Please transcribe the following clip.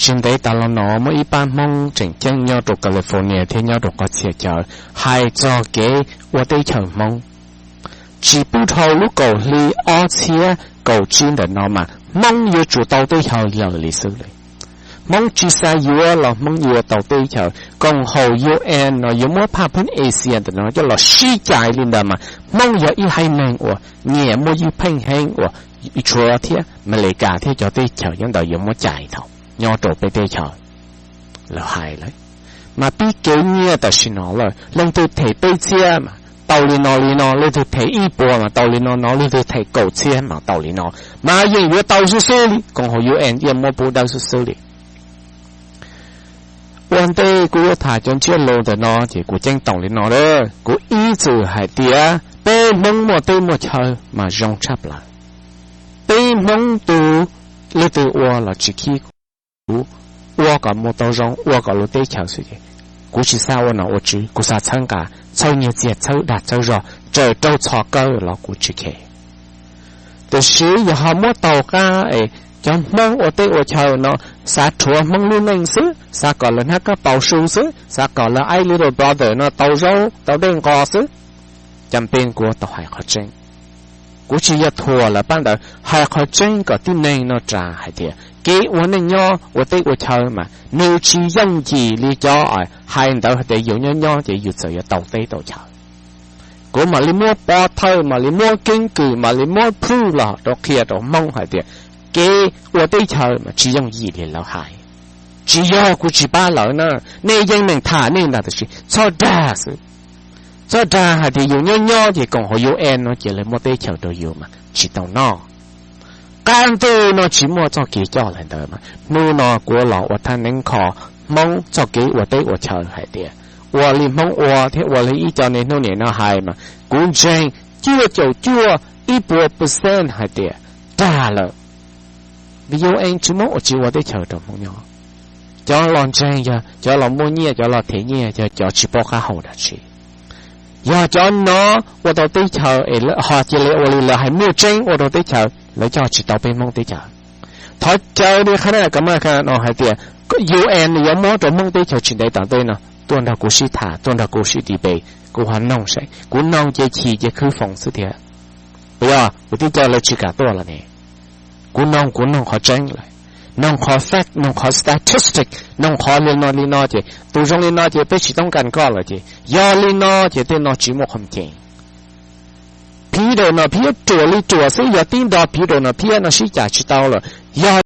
Tsis ntev tas los no muaj ib pab Hmoob tseem ceeb nyob rau California thiab nyob rau qhov txhia chaw hais txog kev ua teb chaws Hmoob. Tsis pub dhau lub kaum hli ob txhiab kaum tsib ntawm no mas Hmoob yuav tsum tau teb chaws lawm li xwb li. Hmoob tsis xav yuav los Hmoob yuav tau teb chaws. Koom haum U N no yuav muab phaj phwb Asia ntawm no coj los sib cais li ntawd mas Hmoob yog ib haiv neeg uas nyiam muaj ywj pheej heev uas tshuav thiab Amelikas thiab cov teb chaws nyob ntawd yuav muab cais thaum nyob rau peb teb chaws. Lawv hais lawm, mas pib kev nyiaj tam sim no lawm, leej twg them peb txhiab mas tau li no li no, leej twg them ib puas mas tau li no no, leej twg them kaum txhiab mas tau li no, mas yeej yuav tau xwb xwb li, koom haum U N yeej muab pub dawb xwb xwb li. Ua ntej kuv yuav tham cov ntsiab lus ntawm no ces kuv ceeb toom li no a, kuv ib txwm hais tias peb Hmoob muaj teb muaj chaw mas zoo tshaj plaws. Peb Hmoob tus, leej twg ua los tsis khib kuv, ua kom mus tau zoo, ua kom lub teb chaws xwb ces kuv tsis xav ua nom ua tswv, kuv xav txhawb nqa, txhawb nyiaj txiag, txhawb dag txhawb zog, tsaws raug txhos kawg los kuv tsis kheev. Tiam sis yog ho muab taug qab es cov Hmoob ua teb ua chaw no xav rhuav Hmoob lub neej xwb, xav kom lawv hnab kab paus su xwb, xav kom lawv ib little brother no tau zaub tau dej nqos xwb, cas peb kuv tau hais qhov tseeb. Kuv tsis yog thuam lawv pab ntawd, hais qhov tseeb kom tib neeg no ras hais tias kev ua neej nyob ua teb ua chaw mas nws tsis yooj yim li cov hais ntawd hais tias yus nyob nyob ces yus txawm yuav tau teb tau chaw. Kuv mam li muab pov thawj, mam li muab keeb kwm, mam li muab proof los rau qhia rau Hmoob hais tias kev ua teb chaws mas tsis yooj yim li lawv hais. Tsis yog kuv tsis pab lawv na, nej yeej meem tham nej ntag tab sis txhob dag xwb. Txhob dag hais tias yus nyob nyob ces koom haum U N no ces lawv muab teb chaws rau yus mas tsis tau noj. Qab ntuj no tsis muaj txoj kev coj li ntawd mas hnub no kuv los ua thaj neeb kho Hmoob txoj kev ua teb ua chaw hais tias ua li Hmoob ua thiab ua li ib co niaj hnub nim no hais mas kuv ntseeg cuaj caum cuaj ib puas percent hais tias dag lawm. Vim U N tsis muab ua tsis ua teb chaws rau Hmoob nyob. Cov los ntseeg yog cov los muaj nyiaj, cov los them nyiaj yog cov tsis paub qab hau dab tsi. Yog cov no ua tau teb chaws es ho cia li ua li lawv hais muaj tseeb ua rau teb chaws, lawv coj tsis tau peb Hmoob teb chaws. Thov caw li qhab na ka ma ka no hais tias U N yuav muab rau Hmoob teb chaws tsis ntev tom ntej no tuaj nrog kuv sib tham, tuaj nrog kuv sib debate, kuv ho noog saib, kuv noog ces chim ces khwv foom xwb thiab. Puas yog? Kuv tib co lawv tsis kam tuaj los ne. Kuv noog, kuv noog qhov tseeb lawm, noog qhov fact, noog qhov statistic, noog qhov li no li no ces tus zoo li no ces peb tsis toob kas koj lawm ces yog li no ces tej no tsis muaj qhov cheem. Phiv daim no phiab ruam li ruam xwb, yog tib nto phiv daim no phiab no sib cais tsis tau lawm. Yog